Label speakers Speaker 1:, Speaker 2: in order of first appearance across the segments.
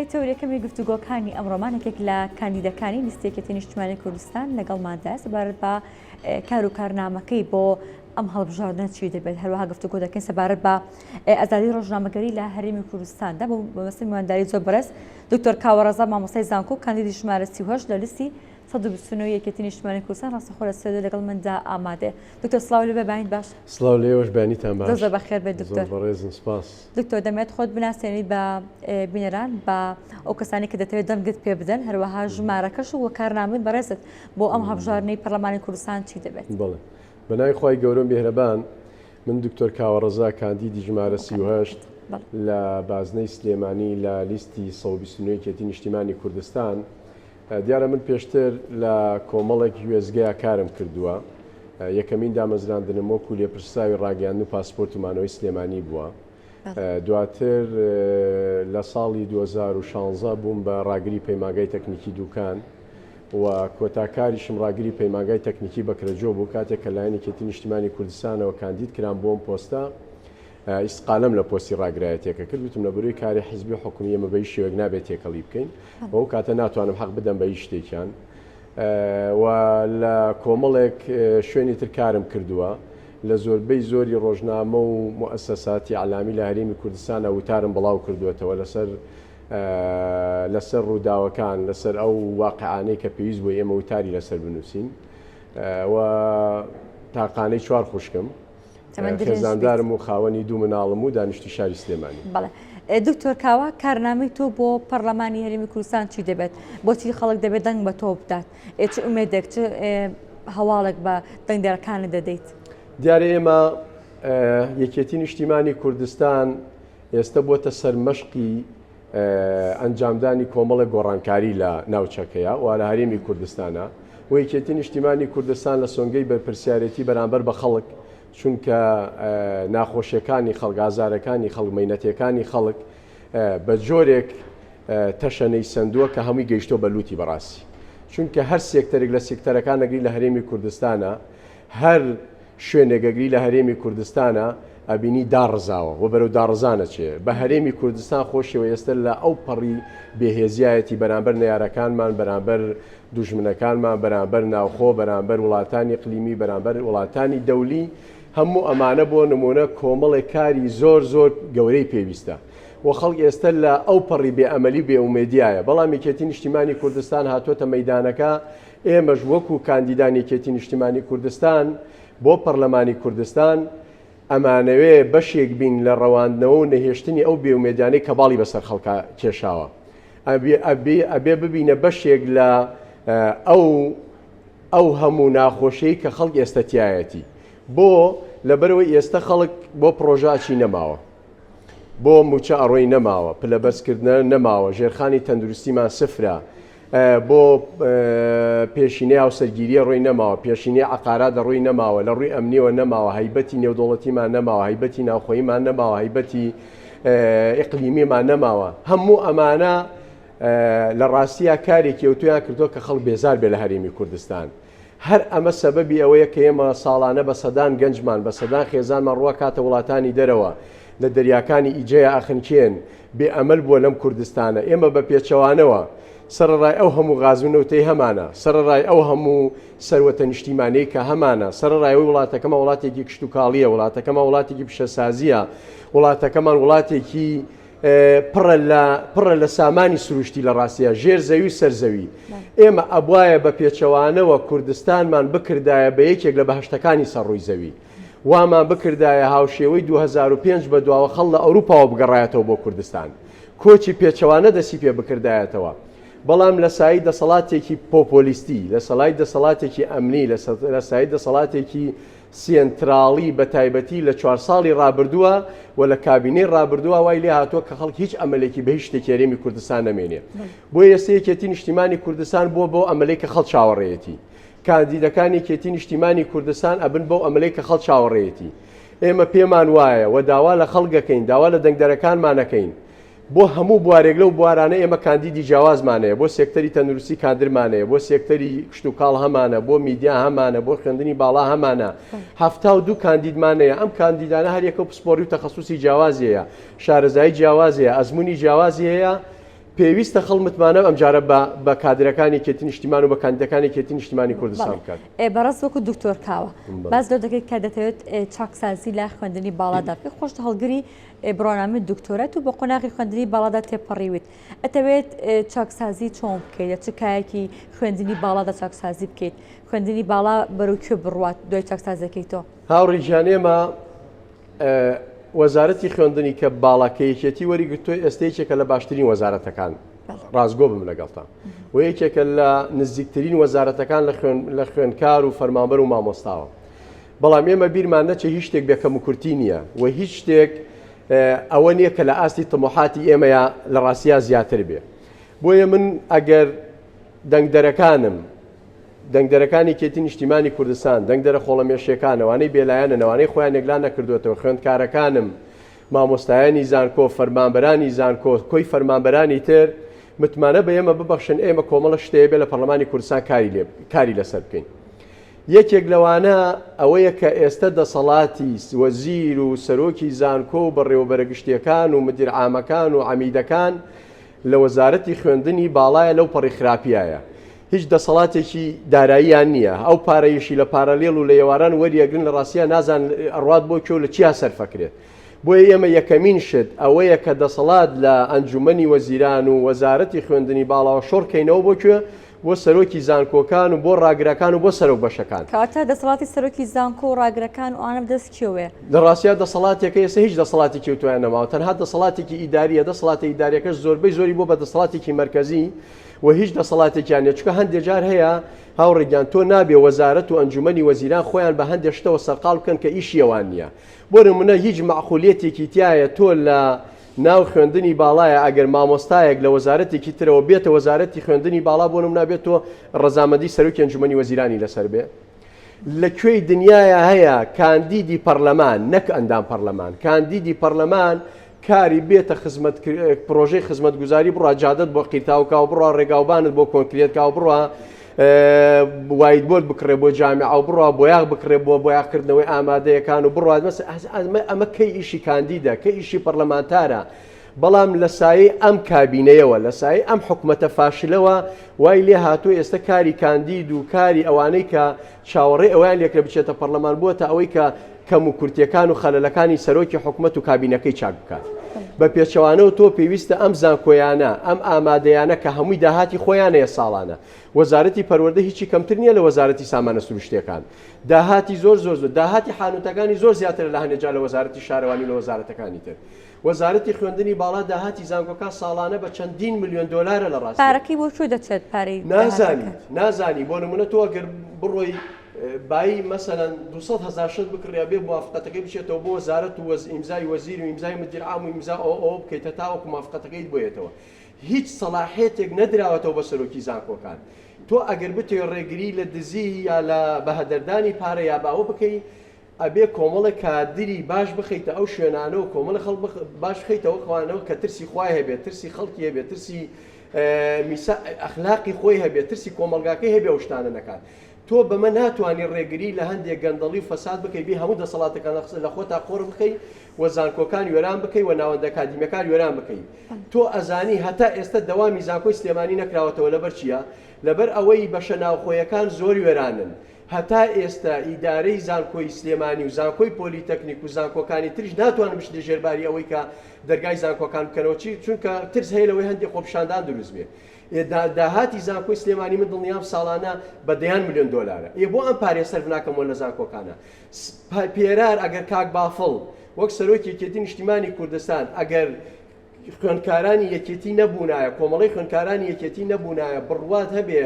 Speaker 1: بینەرانی تەوەرەکەمی گفتوگۆکانی ئەمڕۆمان یەکێک لە کاندیدەکانی لیستی یەکێتی نیشتمانی کوردستان لەگەڵماندا سەبارەت بە کار و کارنامەکەی بۆ ئەم هەڵبژاردنە چی دەبێت هەروەها گفتوگۆ دەکەین سەبارەت بە ئازادی ڕۆژنامەگەری لە هەرێمی کوردستاندا بۆ مەبەستی میوانداری زۆر بەڕێز دکتۆر کاوە ڕەزا مامۆستای زانکۆ کاندیدی ژمارە 38 لە لیستی 129 یەکێتی نیشتمانی کوردستان ڕاستەخۆ لە ستۆدیۆ لەگەڵ مندا ئامادەیە. دکتۆر سڵاو لێ بێ بەیانیت باش.
Speaker 2: سڵاو لە ئێوەش بەیانیتان باش.
Speaker 1: زۆر زۆر بەخێر بێت دکتۆر.
Speaker 2: زۆر بەڕێزن سپاس.
Speaker 1: دکتۆر دەمەوێت خۆت بناسێنیت بە بینەران بە ئەو کەسانی کە دەتەوێت دەنگت پێ بدەن هەروەها ژمارەکەش و کارنامەی بەڕێزت بۆ ئەم هەڵبژاردنەی پەرلەمانی کوردستان چی دەبێت؟
Speaker 2: بەڵێ بە ناوی خوای گەورە و میهرەبان من دکتۆر کاوە ڕەزا کاندیدی ژمارە 38 لە بازنەی سلێمانی لە لیستی 129 یەکێتی نیشتیمانی کوردستان دیارە من پێشتر لە کۆمەڵێک وێستگەیا کارم کردووە، یەکەمین دامەزراندنم وەکو لێپرسراوی ڕاگەیاندن و پاسپۆرت و مانەوەی سلێمانی بووە. دواتر لە ساڵی 2016 بووم بە ڕاگری پەیمانگای تەکنیکی دوکان و کۆتا کاریشم ڕاگری پەیمانگای تەکنیکی بەکرەجۆ بوو کاتێک کە لایەن یەکێتی نیشتیمانی کوردستانەوە کاندید کرام بۆم پۆستە ئیستقالەم لە پۆستی ڕاگرایەتیەکە کرد، وتم لە بەرۆی کاری حیزبی و حکومی ئێمە بە هیچ شێوەیەک نابێت تێکەڵی بکەین و ئەو کاتە ناتوانم حەق بدەم بە هیچ شتێکیان و لە کۆمەڵێک شوێنی تر کارم کردووە لە زۆربەی زۆری ڕۆژنامە و موئەسەساتی ئەعلامی لە هەرێمی کوردستانە وتارم بڵاو کردووەتەوە لەسەر لەسەر ڕووداوەکان لەسەر ئەو واقعانەی کە پێویست بۆ ئێمە وتاری لەسەر بنووسین و تاقانەی چوار خوشکم. خێزاندارم و خاوەنی دوو مناڵم و دانیشتوی شاری سلێمانی.
Speaker 1: بەڵێ دکتۆر کاوە کارنامەی تۆ بۆ پەرلەمانی هەرێمی کوردستان چی دەبێت؟ بۆچی خەڵک دەبێت دەنگ بە تۆ بدات؟ ئێ چ ئومێدێک چ هەواڵێک بە دەنگدەرەکانت دەدەیت؟
Speaker 2: دیارە ئێمە یەکێتی نیشتیمانی کوردستان ئێستە بۆتە سەرمەشقی ئەنجامدانی کۆمەڵێک گۆڕانکاری لە ناوچەکەیە و لە هەرێمی کوردستانە و یەکێتی نیشتیمانی کوردستان لە سۆنگەی بەرپرسیارێتی بەرامبەر بە خەڵک چونکە ناخۆشیەکانی خەڵک ئازارەکانی خەڵک مەینەتیەکانی خەڵک بە جۆرێک تەشەنەی سندووە کە هەمووی گەیشتۆ بە لوتی بەڕاستی چونکە هەر سێکتەرێک لە سێکتەرەکان نەگری لە هەرێمی کوردستانە هەر شوێنێک ئەگری لە هەرێمی کوردستانا ئەبینی داڕزاوە و بەرەو داڕزان ئەچێ، بە هەرێمی کوردستان خۆشیەوە ئێستە لە ئەو پەڕی بێهێزیایەتی بەرامبەر نەیارەکانمان، بەرامبەر دوژمنەکانمان، بەرامبەر ناوخۆ، بەرامبەر وڵاتانی ئیقلیمی، بەرامبەر وڵاتانی دەولی، هەموو ئەمانە بۆ نموونە کۆمەڵێک کاری زۆر زۆر گەورەی پێویستە و خەڵک ئێستە لە ئەو پەڕی بێ ئەمەلی و بێ ئومێدیایە، بەڵام یەکێتی نیشتیمانی کوردستان هاتووەتە مەیدانەکە ئێمەش وەکو کاندیدانی یەکێتی نیشتیمانی کوردستان بۆ پەرلەمانی کوردستان ئەمانەوێ بەشێک بین لە ڕەواندنەوە و نەهێشتنی ئەو بێئومێدیانەی کە باڵی بەسەر خەڵکا کێشاوە. ئەبێ ئەبێ ببینە بەشێک لە ئەو ئەو هەموو ناخۆشیەی کە خەڵک ئێستە تیایەتی. بۆ؟ لەبەرئەوەی ئێستە خەڵک بۆ پڕۆژە ئەچی نەماوە. بۆ موچە ئەڕۆی نەماوە، پلە بەرزکردنە نەماوە، ژێرخانی تەندروستیمان سفرە، بۆ پێشینەی هاوسەرگیریە ڕۆی نەماوە، پێشینەی عەقارات ڕووی نەماوە، لە ڕووی ئەمنیەوە نەماوە، هەیبەتی نێودەوڵەتیمان نەماوە، هەیبەتی ناوخۆییمان نەماوە، هەیبەتی ئیقلیمیمان نەماوە. هەموو ئەمانە لە ڕاستیا کارێکی ئەوتۆیان کردووە کە خەڵک بێزار بێ لە هەرێمی کوردستان. هەر ئەمە سەبەبی ئەوەیە کە ئێمە ساڵانە بە سەدان گەنجمان، بە سەدان خێزانمان ڕووەکاتە وڵاتانی دەرەوە، لە دەریاکانی ئیجەیا ئەخنکێن، بێ ئەمەل بووە لەم کوردستانە. ئێمە بە پێچەوانەوە، سەرەڕای ئەو هەموو غاز و نەوتەی هەمانە، سەرەڕای ئەو هەموو سەروەتە نیشتیمانیەی کە هەمانە، سەرەڕای ئەوەی وڵاتەکەمان وڵاتێکی کشتوکاڵییە، وڵاتەکەمان وڵاتێکی پیشەسازییە، وڵاتەکەمان وڵاتێکی پڕە لە پڕە لە سامانی سروشتی لە ڕاستیا ژێر زەوی و سەر زەوی ئێمە ئەبوایە بە پێچەوانەوە کوردستانمان بکردایە بە یەکێک لە بەهشتەکانی سەر ڕووی زەوی وامان بکردایە هاوشێوەی 2005 بە دواوە خەڵ لە ئەوروپاوە بگەڕایەتەوە بۆ کوردستان کۆچی پێچەوانە دەسی پێ بکردایەتەوە بەڵام لە سایی دەسەڵاتێکی پۆپۆلیستی لە سەلای دەسەڵاتێکی ئەمنی لە سایی دەسەڵاتێکی سێنتراڵی بە تایبەتی لە چوار ساڵی ڕابردووە و لە کابینەی ڕابردووە وای لێ هاتووە کە خەڵک هیچ ئەمەلێکی بە هیچ شتێکی هەرێمی کوردستان نەمێنێ. بۆیە ئێستا یەکێتی نیشتیمانی کوردستان بووە بەو ئەمەلەی کە خەڵک چاوەڕێیەتی. کاندیدەکانی یەکێتی نیشتیمانی کوردستان ئەبن بەو ئەمەلەی کە خەڵک چاوەڕێیەتی. ئێمە پێمان وایە و داوا لە خەڵک ئەکەین، داوا لە دەنگدەرەکانمان ئەکەین بۆ هەموو بوارێک لەو بوارانە ئێمە کاندیدی جیاوازمان هەیە، بۆ سێکتەری تەندروستی کادرمان هەیە، بۆ سێکتەری کشتوکاڵ هەمانە، بۆ میدیا هەمانە، بۆ خوێندنی باڵا هەمانە، 72 کاندیدمان هەیە، ئەم کاندیدانە هەریەکە و پسپۆڕی و تەخەسوسی جیاوازی هەیە، شارەزایی جیاوازی هەیە، ئەزموونی جیاوازی هەیە. پێویستە خەڵک متمانە ئەمجارە بە بە کادرەکانی یەکێتی نیشتیمان و بە کاندیدەکانی یەکێتی نیشتیمانی کوردستان بکات.
Speaker 1: بەڕێز وەکو دکتۆر کاوە باس لەوە دەکەیت کە دەتەوێت چاکسازی لە خوێندنی باڵادا بکەیت، خۆشت هەڵگری بڕوانامەی دکتۆرایت و بە قۆناغی خوێندنی باڵادا تێپەڕیویت، ئەتەوێت چاکسازی چۆن بکەیت، لە چ کایەکی خوێندنی باڵادا چاکسازی بکەیت، خوێندنی باڵا بەرەو کوێ بڕوات دوای چاکسازیەکەی تۆ؟
Speaker 2: هاوڕی گیان ئێمە وەزارەتی خوێندنی کە باڵا کە یەکێتی وەریگرتووە ئێستا یەکێکە لە باشترین وەزارەتەکان ڕاستگۆ بم لەگەڵتان و یەکێکە لە نزیکترین وەزارەتەکان لە خوێنکار و فەرمانبەر و مامۆستاوە بەڵام ئێمە بیرمان نەچێ هیچ شتێک بێ کەم و کورتی نییە و هیچ شتێک ئەوە نییە کە لە ئاستی تموحاتی ئێمەیە لە ڕاستیا زیاتر بێ بۆیە من ئەگەر دەنگدەرەکانم دەنگدەرەکانی یەکێتی نیشتیمانی کوردستان، دەنگدەرە خۆڵەمێشیەکان، ئەوانەی بێلایەنن، ئەوانەی خۆیان یەکلا نەکردووەتەوە، خوێندکارەکانم، مامۆستایانی زانکۆ، فەرمانبەرانی زانکۆ، کۆی فەرمانبەرانی تر، متمانە بە ئێمە ببەخشن، ئێمە کۆمەڵە شت هەیە بێ لە پەرلەمانی کوردستان کاری لێ کاری لەسەر بکەین. یەکێک لەوانە ئەوەیە کە ئێستە دەسەڵاتی وەزیر و سەرۆکی زانکۆ و بەڕێوەبەرە گشتیەکان و مدیر عامەکان و عەمیدەکان لە وەزارەتی خوێندنی باڵایە لەو پەڕی خراپیایە هیچ دەسەڵاتێکی داراییان نییە ئەو پارەیشی لە پارالێڵ و لە ئێواران وەریەگرن لە ڕاستیا نازان ئەڕوات بۆ کوێ و لە چیا سەرفەکرێت بۆیە ئێمە یەکەمین شت ئەوەیە کە دەسەڵات لە ئەنجومەنی وەزیران و وەزارەتی خوێندنی باڵاوە شۆڕکەینەوە بۆ کوێ بۆ سەرۆکی زانکۆکان و بۆ ڕاگرەکان و بۆ سەرۆک بەشەکان.
Speaker 1: کەواتە دەسەڵاتی سەرۆکی زانکۆ و ڕاگرەکان و ئەوانە بەدەست کێوەیە؟
Speaker 2: لە ڕاستیا دەسەڵاتێکە ئێستا هیچ دەسەڵاتێکی ئەوتۆیان نەماوە، تەنها دەسەڵاتێکی ئیدارییە، دەسەڵاتە ئیدارییەکەش زۆربەی زۆری بووە بە دەسەڵاتێکی مەرکەزی و هیچ دەسەڵاتێکیان نییە، چونکە هەندێ جار هەیە هاوڕێ گیان تۆ نابێ وەزارەت و ئەنجومەنی وەزیران خۆیان بە هەندێ شتەوە سەرقاڵ بکەن کە ئیشی ئەوان نییە. بۆ نمونە هیچ مەعقولیەتێکی تیایە تۆ لە ناو خوێندنی باڵایە ئەگەر مامۆستایەک لە وەزارەتێکی ترەوە بێتە وەزارەتی خوێندنی باڵا بۆ نمونە بێت تۆ ڕەزامەندی سەرۆکی ئەنجومەنی وەزیرانی لەسەر بێ؟ لە کوێی دنیایا هەیە کاندیدی پەرلەمان نەک ئەندام پەرلەمان کاندیدی پەرلەمان کاری بێتە خزمەت پرۆژەی خزمەتگوزاری بڕا جادەت بۆ قیرتاوکا و بڕا ڕێگاوبانت بۆ کۆنکرێت کا و بڕا whiteboard بکڕێ بۆ جامیعە و بڕا بۆیاغ بکڕێ بۆ بۆیاخکردنەوەی ئامادەیەکان و بڕات مەس ئەمە کەی ئیشی کاندیدە کە ئیشی پەرلەمانتارە بەڵام لە سایەی ئەم کابینەیەوە لە سایەی ئەم حکومەتە فاشلەوە وای لێ هاتووە ئێستا کاری کاندید و کاری ئەوانەی کە چاوەڕێ ئەویان لێکرە بچێتە پەرلەمان بووە تا ئەوەی کە کەم و کورتیەکان و خەلەلەکانی سەرۆکی حکومەت و کابینەکەی چاک بکات. بە پێچەوانەوە تۆ پێویستە ئەم زانکۆیانە، ئەم ئامادەیانە کە هەمووی داهاتی خۆیانەیە ساڵانە، وەزارەتی پەروەردە هیچی کەمتر نییە لە وەزارەتی سامانە سروشتیەکان. داهاتی زۆر زۆر زۆر، داهاتی حانوتەکانی زۆر زیاترە لە هەنێ جار لە وەزارەتی شارەوانی و لە وەزارەتەکانی تر. وەزارەتی خوێندنی باڵا داهاتی زانکۆکان ساڵانە بە چەندین ملیۆن دۆلارە لە ڕاستیا.
Speaker 1: پارەکەی بۆ کوێ دەچێت پارەی داهاتەکە؟
Speaker 2: نازانیت، نازانی، بۆ نمونە تۆ ئەگەر بڕۆی بایی مەسەلەن 200 هەزار شت بکڕی ئەبێ موافقەتەکەی بچێتەوە بۆ وەزارەت و وەز ئیمزای وەزیر و ئیمزای مدیر عام و ئیمزا ئەوە ئەوە بکەیت هەتاوەکو موافقەتەکەیت بۆ یەتەوە هیچ سەڵاحێتێک نەدراوەتەوە بە سەرۆکی زانکۆکان تۆ ئەگەر بتەوێ ڕێگری لە دزی یا لە بەهەدەردانی پارە یا باوە بکەی ئەبێ کۆمەڵێ کادری باش بخەیتە ئەو شوێنانە و کۆمەڵێ خەڵک باش بخەیتەوە ئەوانەوە کە ترسی خوای هەبێت ترسی خەڵکی هەبێت ترسی میسا ئەخلاقی خۆی هەبێت ترسی کۆمەڵگاکەی هەبێ ئەو شتانە نەکات تۆ بەمە ناتوانانی ڕێگری لە هەندێک گەندەڵی و فەساد بکەی بێ هەموو دەسەڵاتەکان لە خۆتا قۆڕ بکەی و زانکۆکان وێران بکەی و ناوەندە ئەکادیمیەکان وێران بکەی تۆ ئەزانی هەتا ئێستا دەوامی زانکۆی سلێمانی نەکراوەتەوە لەبەر چییە لەبەر ئەوەی بەشە ناوخۆیەکان زۆر وێرانن هەتا ئێستا ئیدارەی زانکۆی سلێمانی و زانکۆی پۆلیتەکنیک و زانکۆکانی تریش ناتوانن بچنە ژێر باری ئەوەی کە دەرگای زانکۆکان بکەنەوە چی چونکە ترس هەیە لەوەی هەندێک خۆپیشاندان دروست بێ ئێ داهاتی زانکۆی سلێمانی من دڵنیام ساڵانە بە دەیان ملیۆن دۆلارە ئێ بۆ ئەم پارەیە سەرف ناکەمەوە لە زانکۆکانە پێرار ئەگەر کاک بافڵ وەک سەرۆکی یەکێتی نیشتیمانی کوردستان ئەگەر خوێندکارانی یەکێتی نەبوونایە کۆمەڵی خوێندکارانی یەکێتی نەبوونایە بڕوات هەبێ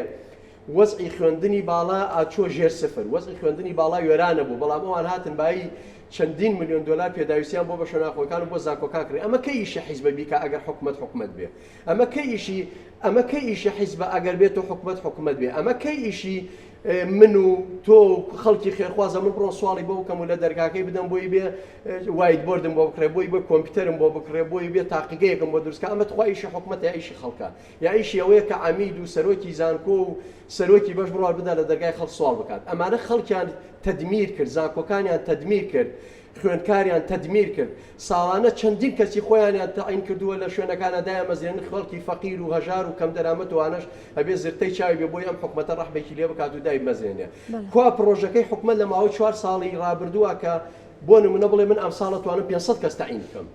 Speaker 2: وەزعی خوێندنی باڵا ئاچووە ژێر سفر، وەزعی خوێندنی باڵا وێرانە بوو، بەڵام ئەوان هاتن بایی چەندین ملیۆن دۆلار پێداویستیان بۆ بەشەناخۆکان و بۆ زانکۆکان کڕی، ئەمە کەی ئیشی حیزبە بیکا ئەگەر حکومەت حکومەت بێ؟ ئەمە کەی ئیشی ئەمە کەی ئیشی حیزبە ئەگەر بێت و حکومەت حکومەت بێ؟ ئەمە کەی ئیشی من و تۆ و خەڵکی خێرخوازە من بڕۆم سواڵی بۆ بکەم و لە دەرگاکەی بدەم بۆی بێ whiteboard م بۆ بکڕێ بۆی بۆ کۆمپیوتەرم بۆ بکڕێ بۆی بێ تاقیگەیەکم بۆ دروستکە ئەمە تخوا ئیشی حکومەتە یا ئیشی خەڵکە؟ یا ئیشی ئەوەیە کە عەمید و سەرۆکی زانکۆ و سەرۆکی بەش بڕوات بدا لە دەرگای خەڵک سواڵ بکات. ئەمانە خەڵکیان تەدمیر کرد، زانکۆکانیان تەدمیر کرد. خوێندکاریان تەدمیر کرد ساڵانە چەندین کەسی خۆیانیان تەعین کردووە لە شوێنەکانا دایانمەزرێنن خەڵکی فەقیر و هەژار و کەمدەرامەت و ئەوانەش ئەبێ زرتەی چاوی بێ بۆی ئەم حکومەتە ڕەحمێکی لێ بکات و دایبمەزرێنێ کوا پڕۆژەکەی حکومەت لە ماوەی چوار ساڵی ڕابردووە کە بۆ نمونە بڵێ من ئەمساڵ ئەتوانم 500 کەس تەعین بکەم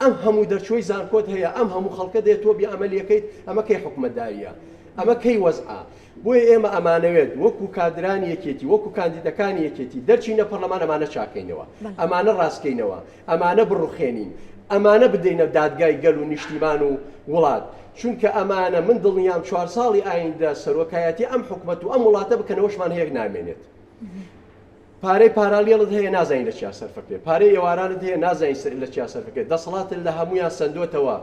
Speaker 2: ئەم هەموو دەرچووی زانکۆت هەیە ئەم هەموو خەڵکە دێت تۆ بێ ئەمەلیەکەیت ئەمە کەی حکومەتداریە ئەمە کەی وەزعە بۆیە ئێمە ئەمانەوێت وەکو کادرانی یەکێتی وەکو کاندیدەکانی یەکێتی دەرچینە پەرلەمان ئەمانە چاکەینەوە ئەمانە ڕاستکەینەوە ئەمانە بڕوخێنین ئەمانە بدەینە دادگای گەل و نیشتیمان و وڵات چونکە ئەمانە من دڵنیام چوار ساڵی ئایندە سەرۆکایەتی ئەم حکومەت و ئەم وڵاتە بکەنەوەشمان هەیە نامێنێت پارەی پارالیڵت هەیە نازانین لە چیا سەرفەکرێت پارەی ئێوارانت هەیە نازانین لە چیا سەرفەکرێت دەسەڵاتت لە هەمویان سندۆتەوە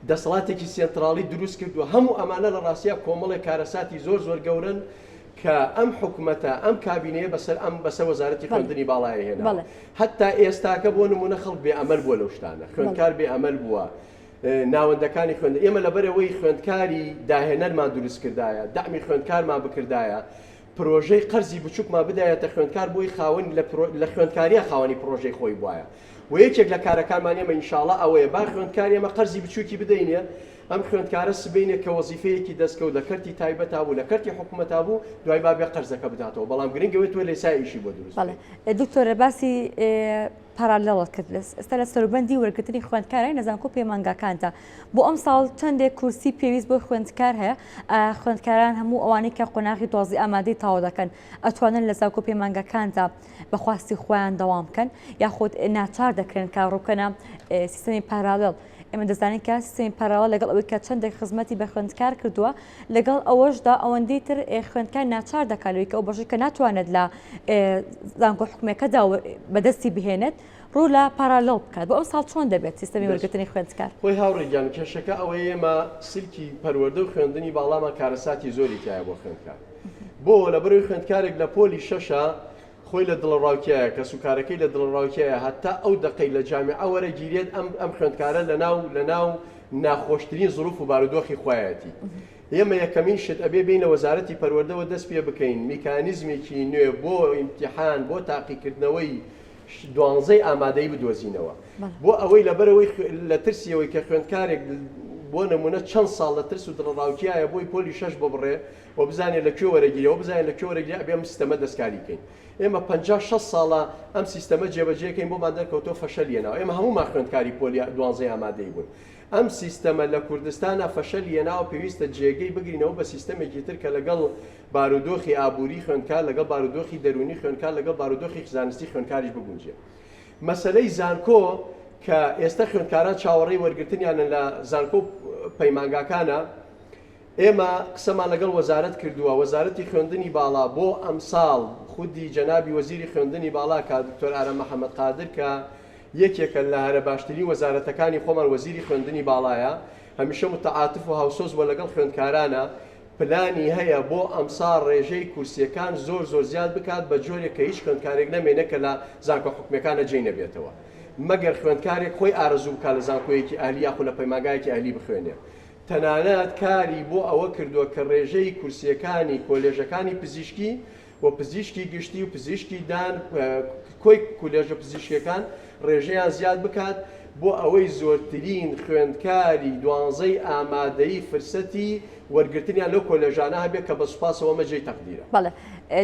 Speaker 2: دەسەڵاتێکی سێنتراڵی دروست کردووە، هەموو ئەمانە لە ڕاستیا کۆمەڵێک کارەساتی زۆر زۆر گەورەن کە ئەم حکومەتە، ئەم کابینەیە بەسەر ئەم بەسەر وەزارەتی خوێندنی باڵایە هێناوە. هەتا ئێستاکە بۆ نمونە خەڵک بێ ئەمەل بووە لەو شتانە، خوێندکار بێ ئەمەل بووە، ناوەندەکانی خوێندن ئێمە لەبەرئەوەی خوێندکاری داهێنەرمان دروست کردایە، دەعمی خوێندکارمان بکردایە، پرۆژەی قەرزی بچووکمان بدایەتە خوێندکار بۆی خاوەن لە خوێندکاریە خاوەنی پرۆژەی خۆی بوایە. وە یەکێک لە کارەکانمان ئێمە ئینشاڵا ئەوەیە با خوێندکاری ئێمە قەرزی بچوکی بدەینێ ئەم خوێندکارە سبەینێ کە وەزیفەیەکی دەستکەوت لە کەرتی تایبەتا بوو لە کەرتی حکومەتا بوو دوای با بێ قەرزەکە بداتەوە بەڵام گرنگ ئەوەیە تۆ لە ئێستا ئیشی بۆ دروست
Speaker 1: بەڵێ دکتۆر باسی parallel کرد ئێستا لە سەروبەندی وەرگرتنی خوێندکارانی لە زانکۆ پەیمانگاکاندا بۆ ئەم ساڵ چەندێک کورسی پێویست بۆ خوێندکار هەیە خوێندکاران هەموو ئەوانەی کە قۆناغی دوازدەی ئامادەی تەواو دەکەن ئەتوانن لە زانکۆ پەیمانگاکاندا بە خواستی خۆیان دەوام بکەن یاخود ناچار دەکرێن کە ڕووکەنە سیستەمی parallel ئێمە دەزانین کە سیستەمی parallel لەگەڵ ئەوەی کە چەندێک خزمەتی بە خوێندکار کردووە لەگەڵ ئەوەشدا ئەوەندەی تر خوێندکار ناچار دەکات لەوەی کە ئەو بەشەی کە ناتوانێت لە زانکۆ حکومیەکەدا بەدەستی بهێنێت ڕوو لە parallel بکات بۆ ئەم ساڵ چۆن دەبێت سیستەمی وەرگرتنی خوێندکار؟
Speaker 2: خۆی هاوڕێ گیان کێشەکە ئەوەیە ئێمە سلکی پەروەردە و خوێندنی باڵامان کارەساتی زۆری تیایە بۆ خوێندکار بۆ؟ لەبەرئەوەی خوێندکارێک لە پۆلی شەشە خۆی لە دڵەڕاوکێیە، کەسوکارەکەی لە دڵەڕاوکێیە، هەتا ئەو دەقەی لە جامیعە وەرەگیرێت ئەم ئەم خوێندکارە لەناو لەناو ناخۆشترین زروف و بارودۆخی خۆیەتی. ئێمە یەکەمین شت ئەبێ بێین لە وەزارەتی پەروەردەوە دەست پێ بکەین میکانیزمێکی نوێ بۆ ئیمتیحان بۆ تاقیکردنەوەی دوانزەی ئامادەیی بدۆزینەوە بۆ ئەوەی لەبەرئەوەی لە ترسی ئەوەی کە خوێندکارێک بۆ نمونە چەند ساڵ لە ترس و دڵەڕاوکیایە بۆی پۆلی شەش ببڕێ و بزانێت لە کوێ وەرەگیرێ و بزانێت لە کوێ وەرەگیرێ ئەبێ ئەم سیستەمە دەستکاری بکەین. ئێمە 50 60 ساڵە ئەم سیستەمە جێبەجێکەین بۆمان دەرکەوتەوە فەشەلی هێناوە. ئێمە هەموومان خوێندکاری پۆلی دوانزەی ئامادەیی بوون. ئەم سیستەمە لە کوردستانا فەشەلی هێناوە پێویستە جێگەی بگرینەوە بە سیستەمێکی تر کە لەگەڵ بارودۆخی ئابووری خوێندکار لەگەڵ بارودۆخی دەروونی خوێندکار لەگەڵ بارودۆخی زانستی خوێندکاریش بگونجێ. مەسەلەی زانکۆ کە ئێستە خوێندکاران چاوەڕێی وەرگرتنیانن لە زانکۆ و پەیمانگاکانە، ئێمە قسەمان لەگەڵ وەزارەت کردووە، وەزارەتی خوێندنی باڵا بۆ ئەمساڵ خودی جەنابی وەزیری خوێندنی باڵا کە دکتۆر ئارام محەمەد قادر کە یەکێکە لە هەرە باشترین وەزارەتەکانی خۆمان وەزیری خوێندنی باڵایە هەمیشە متعاتف و هاوسۆز بووە لەگەڵ خوێندکارانە پلانی هەیە بۆ ئەمساڵ ڕێژەی کورسیەکان زۆر زۆر زیاد بکات بە جۆرێک کە هیچ خوێندکارێک نەمێنێ کە لە زانکۆ حکومیەکانە جێی نەبێتەوە مەگەر خوێندکارێک خۆی ئارەزوو بکات لە زانکۆیەکی ئەهلی یاخود لە پەیمانگایەکی ئەهلی بخوێنێ تەنانەت کاری بۆ ئەوە کردووە کە ڕێژەی کورسییەکانی کۆلێژەکانی پزیشکی و پزیشکی گشتی و پزیشکی دان کۆی کولێژە پزیشکیەکان ڕێژەیان زیاد بکات بۆ ئەوەی زۆرترین خوێندکاری دوانزەی ئامادەیی فرسەتی وەرگرتنیان لەو کۆلێژانە هەبێت کە بە سوپاسەوە ئەمە جێی تەقدیرە.
Speaker 1: بەڵێ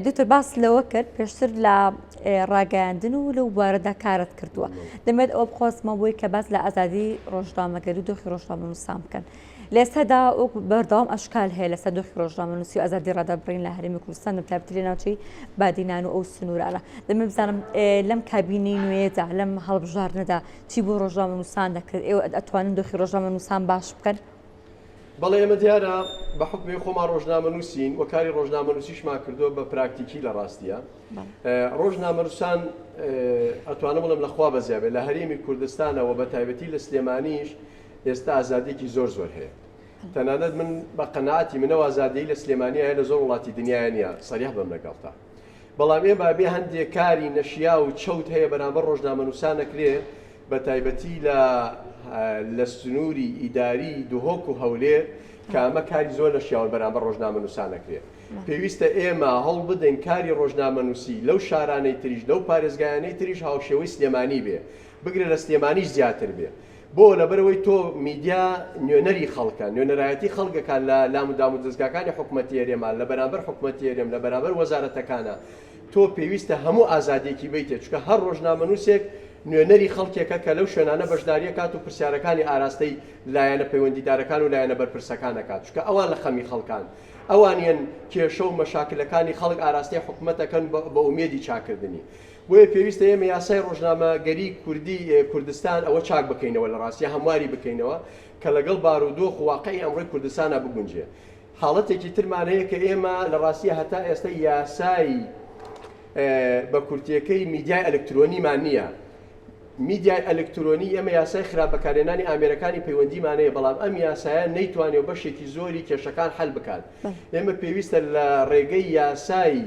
Speaker 1: دکتۆر باست لەوە کرد پێشتر لە ڕاگەیاندن و لەو بوارەدا کارت کردووە دەمێت ئەوە بخۆزمەوە بۆی کە باس لە ئازادی ڕۆژنامەگەری و دۆخی ڕۆژنامەنووسان بکەن لە ئێستادا وەک بەردەوام ئەشکال هەیە لەسەر دۆخی ڕۆژنامەنووسی و ئازادی ڕادەربڕین لە هەرێمی کوردستان بە تایبەتی لە ناوچەی بادینان و ئەو سنوورانە دەمێت بزانم لەم کابینەی نوێیەدا لەم هەڵبژاردنەدا چی بۆ ڕۆژنامەنووسان دەکرێت ئێوە ئەتوانن دۆخی ڕۆژنامەنووسان باش بکەن؟
Speaker 2: بەڵێ ئێمە دیارە بە حوکمی خۆمان ڕۆژنامەنووسین و کاری ڕۆژنامەنووسیشمان کردووە بە پراکتیکی لە ڕاستیە ڕۆژنامەنووسان ئەتوانم بڵێم لە خوا بەزیا بێت لە هەرێمی کوردستانەوە بە تایبەتی لە سلێمانیش ئێستا ئازادیەکی زۆر زۆر هەیە تەنانەت من بە قەناعەتی منەوە ئازادی لە سلێمانی هەیە لە زۆر وڵاتی دنیاە نیە سەریح بم لەگەڵتا بەڵام ئێمە بێ هەندێک کاری نەشیا و چەوت هەیە بەرامبەر ڕۆژنامەنووسان نەکرێ بە تایبەتی لە لە سنووری ئیداری دهۆک و هەولێر کە ئەمە کاری زۆر نەشیاوە بەرامبەر ڕۆژنامەنووسان ئەکرێ. پێویستە ئێمە هەوڵ بدەین کاری ڕۆژنامەنووسی لەو شارانەی تریش لەو پارێزگایانەی تریش هاوشێوەی سلێمانی بێ، بگرە لە سلێمانیش زیاتر بێ. بۆ؟ لەبەرئەوەی تۆ میدیا نوێنەری خەڵکە، نوێنەرایەتی خەڵک ئەکات لە لام و دامودەزگاکانی حکومەتی هەرێما، لە بەرامبەر حکومەتی هەرێم، لە بەرامبەر وەزارەتەکانا. تۆ پێویستە هەموو ئازادیەکی بەیتێ، چونکە هەر ڕۆژنامەنووسێک نوێنەری خەڵکێکە کە لەو شوێنانە بەشداری ئەکات و پرسیارەکانی ئاراستەی لایەنە پەیوەندیدارەکان و لایەنە بەرپرسەکان ئەکات، چونکە ئەوان لە خەمی خەڵکان. ئەوانیەن کێشە و مەشاکلەکانی خەڵک ئاراستەی حکومەت ئەکەن بە ئومێدی چاککردنی. بۆیە پێویستە ئێمە یاسای ڕۆژنامەگەری کوردی کوردستان ئەوە چاک بکەینەوە لە ڕاستیا هەمواری بکەینەوە کە لەگەڵ بارودۆخ و واقعی ئەمڕۆی کوردستانا بگونجێ. حاڵەتێکی ترمان هەیە کە ئێمە لە ڕاستیا هەتا ئێستا یاسای بە کورتیەکەی میدیای ئەلکترۆنیمان نییە. میدیای ئەلکترۆنی ئێمە یاسای خراپ بەکارهێنانی ئامێرەکانی پەیوەندیمان هەیە، بەڵام ئەم یاسایە نەیتوانیوە بەشێکی زۆری کێشەکان حەل بکات. ئێمە پێویستە لە ڕێگەی یاسای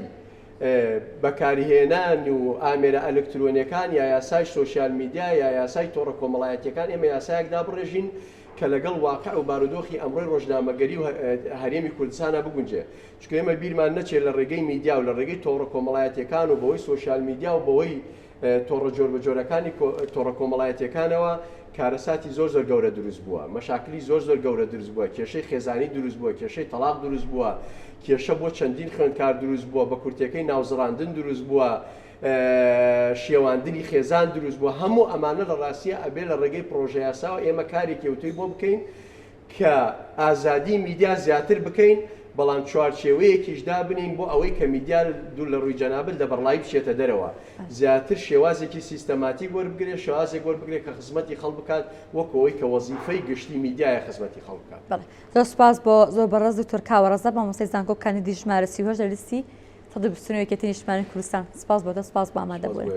Speaker 2: بەکارهێنان و ئامێرە ئەلکترۆنیەکان یا یاسای social media یا یاسای تۆڕە کۆمەڵایەتیەکان ئێمە یاسایەک دابڕێژین کە لەگەڵ واقع و بارودۆخی ئەمڕۆی ڕۆژنامەگەری و هەرێمی کوردستانا بگونجێ. چونکە ئێمە بیرمان نەچێت لە ڕێگەی میدیا و لە ڕێگەی تۆڕە کۆمەڵایەتیەکان و بەهۆی social media و بەهۆی تۆڕە جۆربەجۆرەکانی تۆڕە کۆمەڵایەتیەکانەوە کارەساتی زۆر زۆر گەورە دروست بووە، مەشاکلی زۆر زۆر گەورە دروست بووە، کێشەی خێزانی دروست بووە، کێشەی تەڵاق دروست بووە، کێشە بۆ چەندین خوێندکار دروست بووە، بە کورتیەکەی ناوزڕاندن دروست بووە، شێواندنی خێزان دروست بووە، هەموو ئەمانە لە ڕاستیە ئەبێ لە ڕێگەی پڕۆژەیاساوە ئێمە کارێکی ئەوتۆی بۆ بکەین کە ئازادی میدیا زیاتر بکەین، بەڵام چوارچێوەیەکیش دابنێین بۆ ئەوەی کە میدیا دوور لە ڕووی جەنابت لە بەڕڵایی بچێتە دەرەوە، زیاتر شێوازێکی سیستەماتیک وەربگرێت، شێوازێک وەربگرێت کە خزمەتی خەڵک بکات، وەکو ئەوەی کە وەزیفەی گشتی میدیایە خزمەتی خەڵک بکات.
Speaker 1: بەڵێ زۆر سوپاس بۆ زۆر بەڕێز دکتۆر کاوە ڕەزا مامۆستای زانکۆ کاندیدی ژمارە 38 لە لیستی 129 یەکێتی نیشتمانی کوردستان سوپاس بۆ تۆ سوپاس بۆ
Speaker 2: ئامادەبوونت.